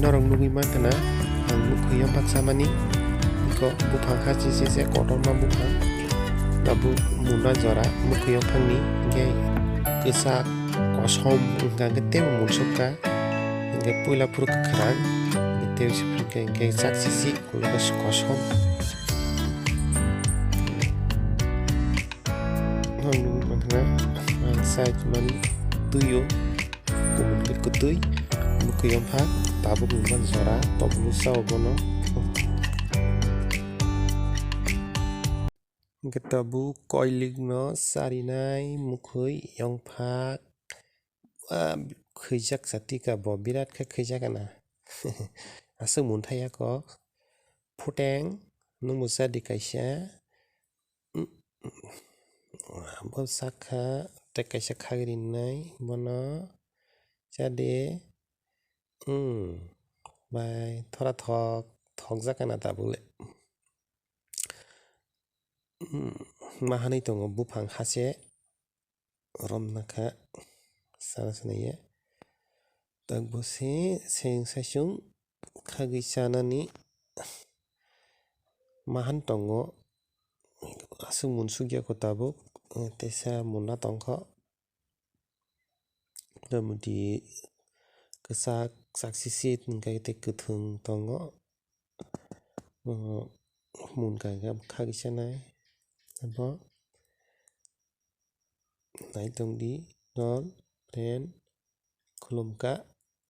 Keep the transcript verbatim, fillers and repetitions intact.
Norok nugwi mankha na, ang mukhwi yomphak samani, iko buphang ha chisi se kotorma buphang, abo muna jora mukhwi yomphangni, hingke kwchak kosom wngkha, hingke teibo munsukha, hingke puila phuru kwkhwrang, hingke teibo se phuru hingke, hingke chak chisi, ulo kosom. Ang nugwi mankha na, ang side mani twi o. Kumun khe kwtwi, mukhwi yomphak, tabuk nungmani jora, tobuk sao bono. Hwnkhe tabuk koilikno charinai mukhwi yomphak, ah, khwijak chatika bo, birat khe khwijak ana. Aswk munthai ya kok, phuteng, nwngbo chadi kaisa. Bo sakha tei kaisa khagwi rinai bono chadi, hmm, bai thora thok, thokjak kana tabuk le. Hmm, ma hanwi tongo buphang hase romna kha sana sana ye. Tak bo se seng saichung khagwi chanani mahan tongo, aswk munsuk ya kho tabuk, teisa muna tongkho, mota moti kwchak chak sisi hwnkhe tei kwthwng tongo, munkha hwnkhe khagwi chanai abo. Naitongdi non friend, khulumkha,